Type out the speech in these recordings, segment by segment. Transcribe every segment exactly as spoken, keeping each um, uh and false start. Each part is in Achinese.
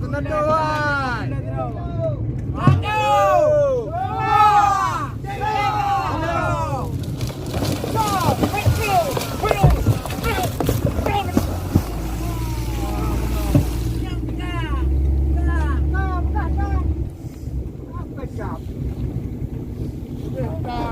Satu, dua. Satu, dua.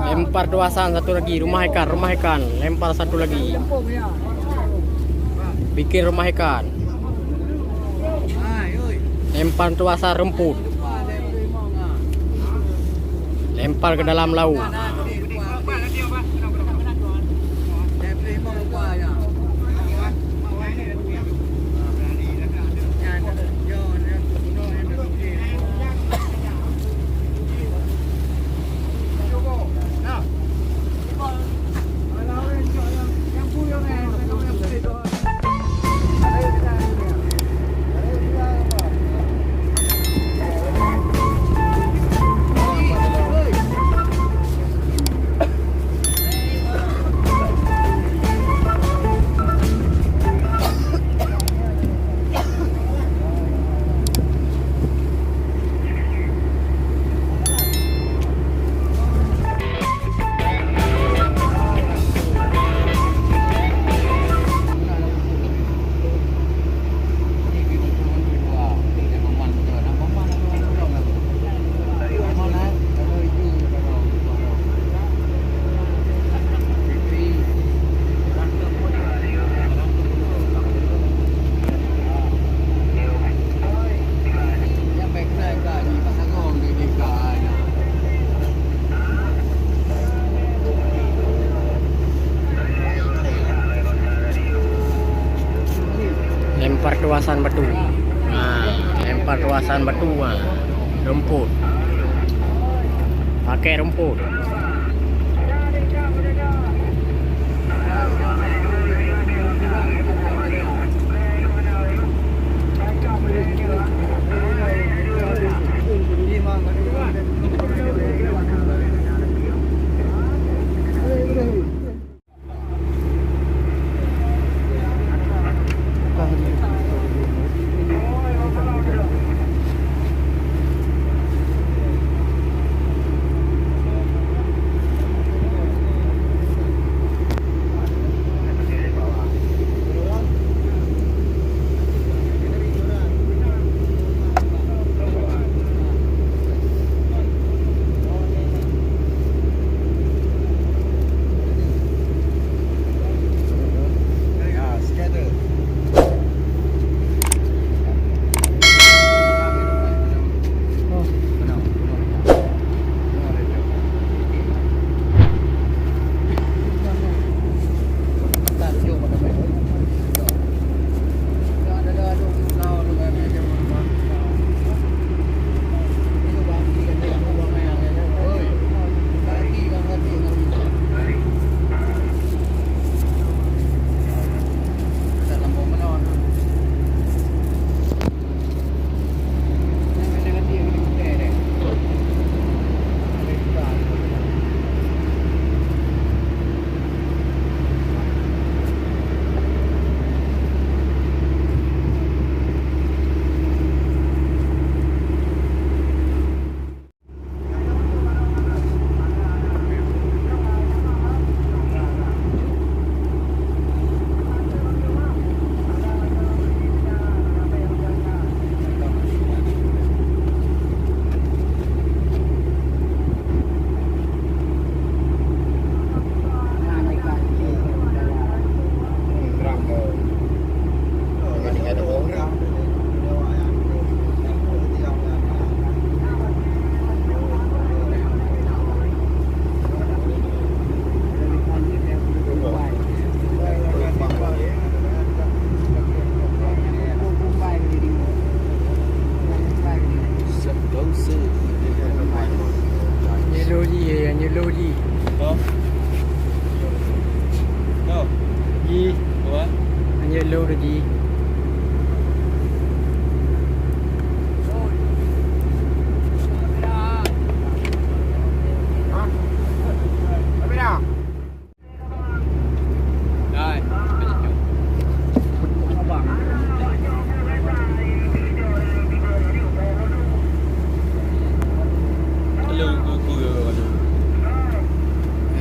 Lempar tuasan satu lagi, rumah ikan, rumah ikan. Lempar satu lagi. Bikin rumah ikan. Lempar tuasan rumput. Lempar ke dalam laut. Lempar tuasan batu. Ha, lempar tuasan batu, ha. Rumput. Pakai rumput.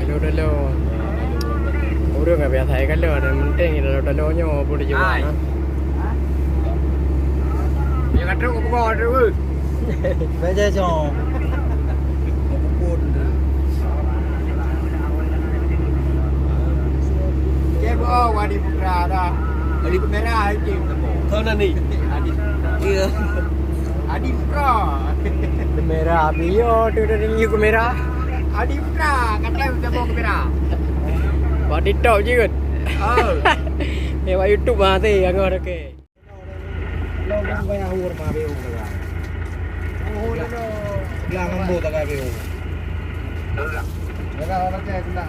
Hello, hello. Ureueng ka biasa kalon, yang penting dalam-dalam nyoe pun dijual. Hai. Nah. Ya, ka trok, ka buka, ka trok, weh. Baca, Cong. Ka buka dulu. Cek, oh, Adi Putra dah. Adi Putra, Adi. Tahu dah ni? Adi. Iya. Adi Putra. Merah, bio tu dah ni kamera. Adi Putra, kata kita bawa kamera. Buat TikTok je kan? Oh. Eh, buat YouTube mah, teh, yang orang ke. Lo pun banyak hur mah, beu, kan? Oh, lo, lo. Bilang ambo tak ada, beu. Jaga orang pakai kena.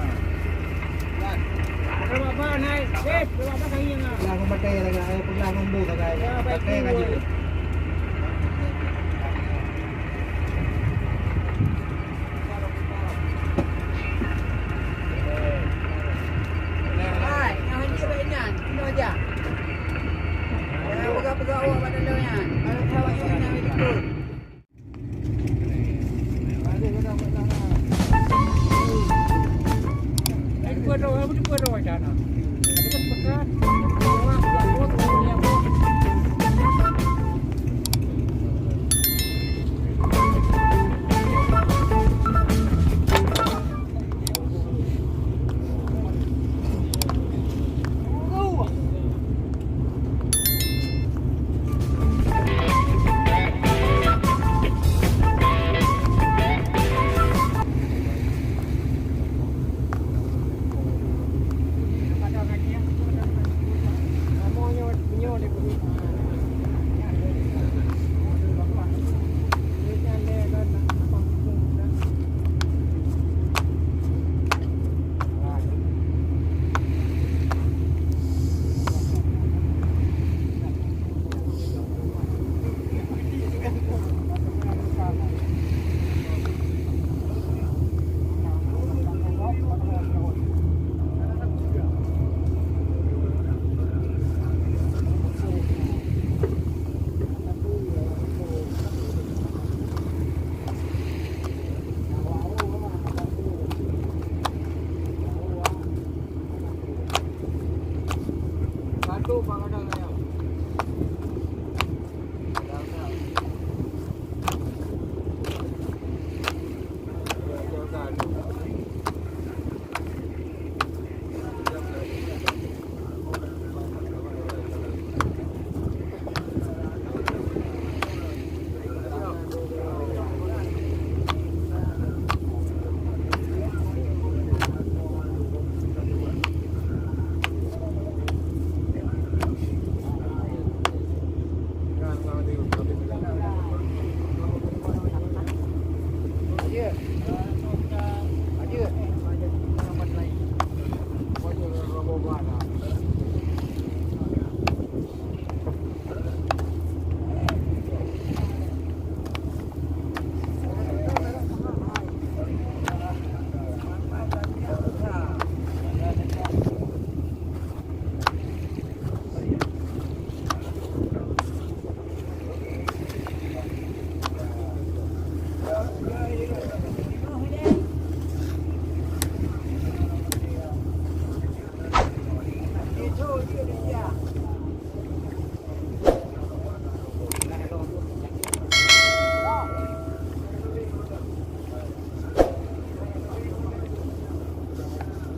Kalau apa naik, eh, kalau apa kaya ngah. Bilang ambo tak ada, eh, bilang ambo tak ada. Ya, baik. Pakai kan tu. Hai, nyang hanjeuet bak inan, inoe jak. Jangan peugah-peugah awak bak dalam nyan. Kalau awak nyan, nyan, nyan, nyan.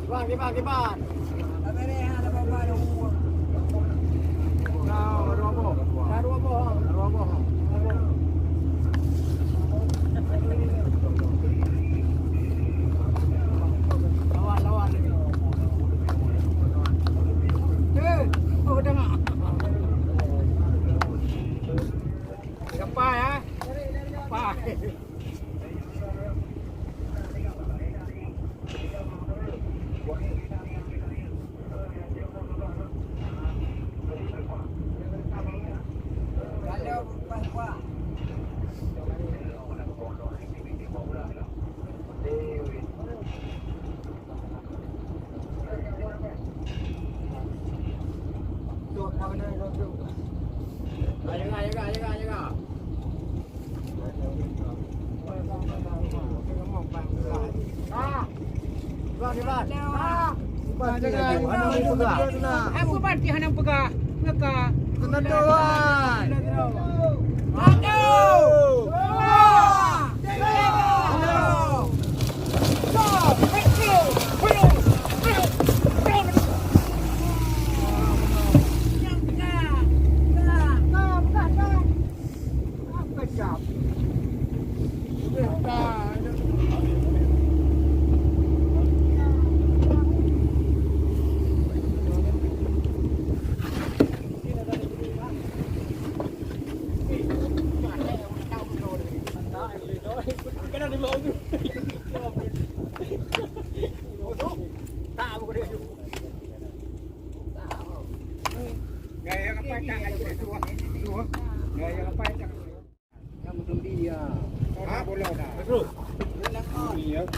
Kiban, kiban, kiban. Nah, dua boh. Nah, dua boh. Dua boh. Lawan, lawan. Eh, oh, tengok. Gapai, ha? Gapai. Apa berarti hana peugah? Peugah.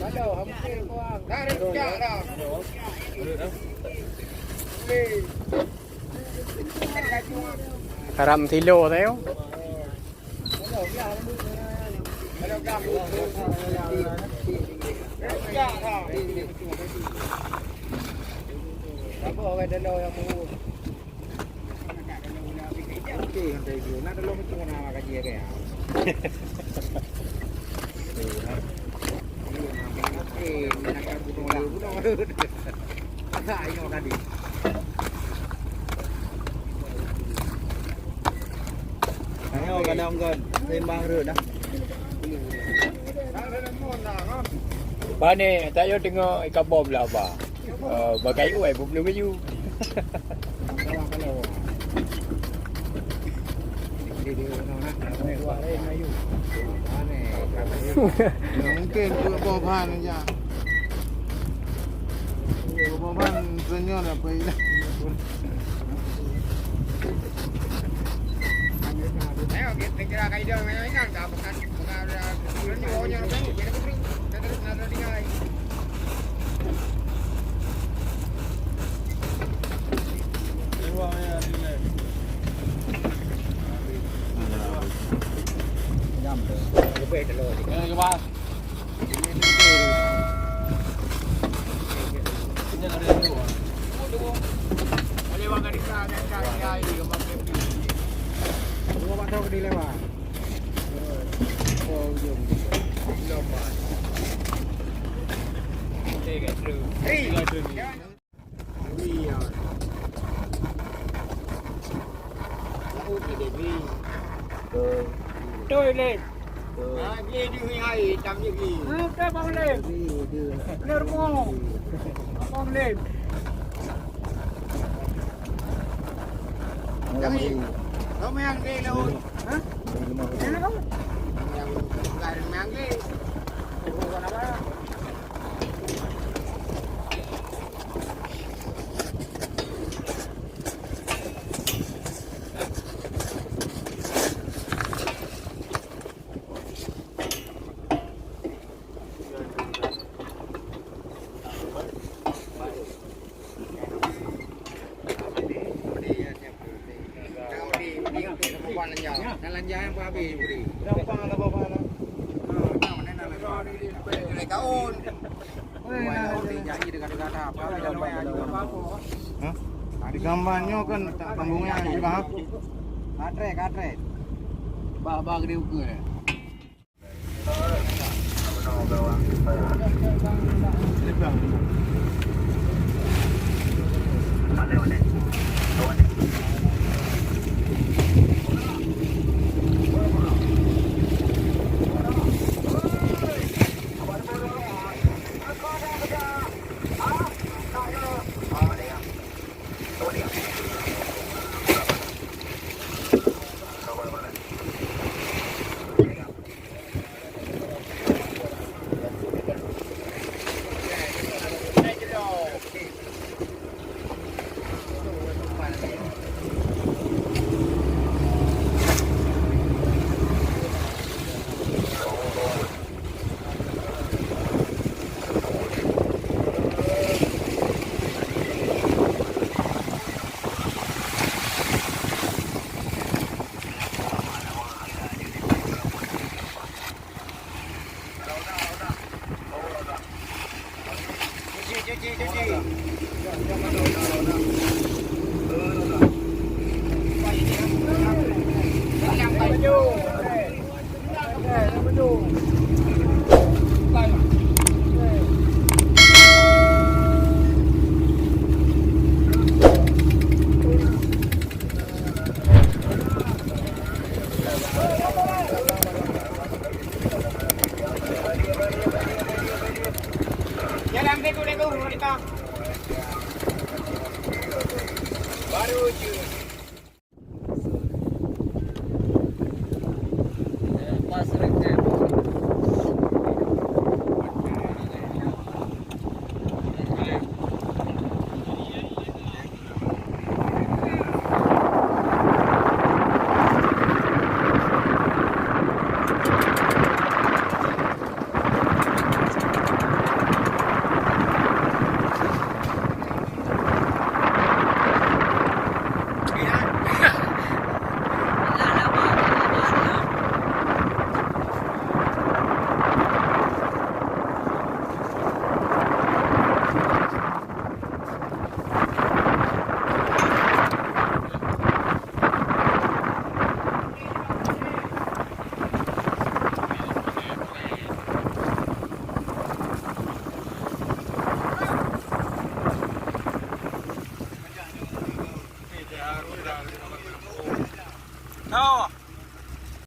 Satu, dua, tiga. Haram silo teu. Ayo, kadang kan sembah rot dah. Bani, tak yo tengok ikan bom lah, ba. Eh, bagai uai pun belum baju. Mungkin buat boh ban aja. Buat boh ban senyum apa ini? Ayo, kita kira kaidong, ayo, ingat, tak pekan. Betul, Lem. Betul. Ha, dia, dia, dia, hai, hitam dia, dia. Ha, betul, Bang Lem. Dia, dia. Benar, Bang. Bang Lem. Kami, kami yang di laut. Ha? Yang, yang di. Hah? Di gambar nyoe kan tak tambungnya juga, ha? Katre, katre. Bah, bah gede ukeue. Tho,